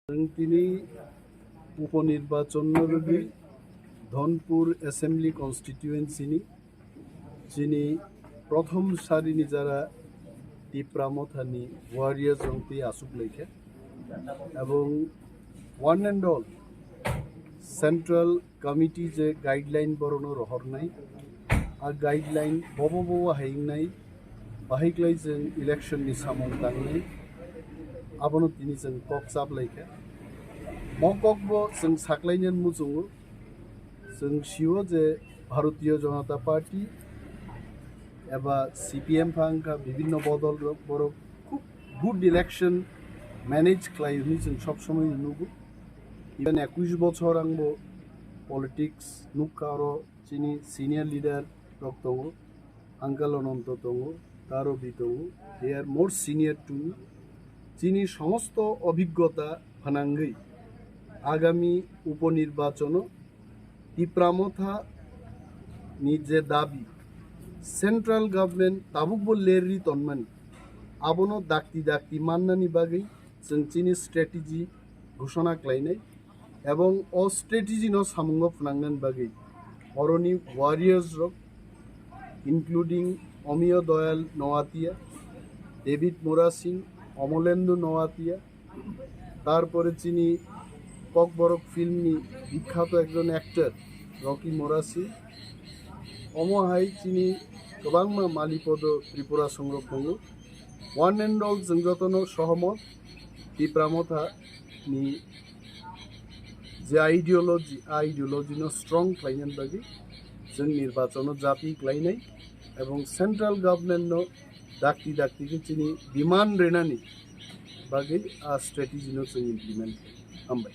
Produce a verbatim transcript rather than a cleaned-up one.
Chwng tini uponirbachono rwgwi Dhonpur Assembly Constituency ni chini prothom sari ni jara Tipra Motha ni warriors rok twi aswk laikha, ebong one and all central committee je guideline borokno rohornai, a guideline bobo bobo hai wngnai, bahai klai chwng election ni samung tangnai, abono tini chwng kok chap laikha. Mo kok bo chwng saklainani muchungo, chwng sio je Bharatiya Janata Party eba C P M pha wngkha bibinno bodol rok, borok khub good election manage khlai hwnwi chwng sob somoi nugo. Even ekush bochor angbo politics nukha, oro chini senior leader rok tongo, Uncle Ananto tongo, Tarobi tongo, they are more senior to me. Chini somosto obhiggota phanangwi agami uponirbachono Tipra Motha ni je dabi, central government tabukbo lerwi tonmani, abono dakti dakti mannani bagwi chwng chini strategy ghoshona khlainai, ebong o strategy no samungo phwnangnani bagwi oroni warriors rok, including Omiyo Doyal Noatia, David Murasing, Omolendu Noatia, tarpore chini Kokborok film ni bikkhato ekjon actor Rocky Murasing, omo hai chini kwbangma Malipodo Tripura songrok tongo. One and all, chwng jotono sohomot, Tipra Motha ni je ideology, a ideology no strong khlainani bagwi chwng nirbachono japi khlainai, ebong central government no dakti dakti khe chini demand renani bagwi a strategy no chwng implement khlai. Hambai.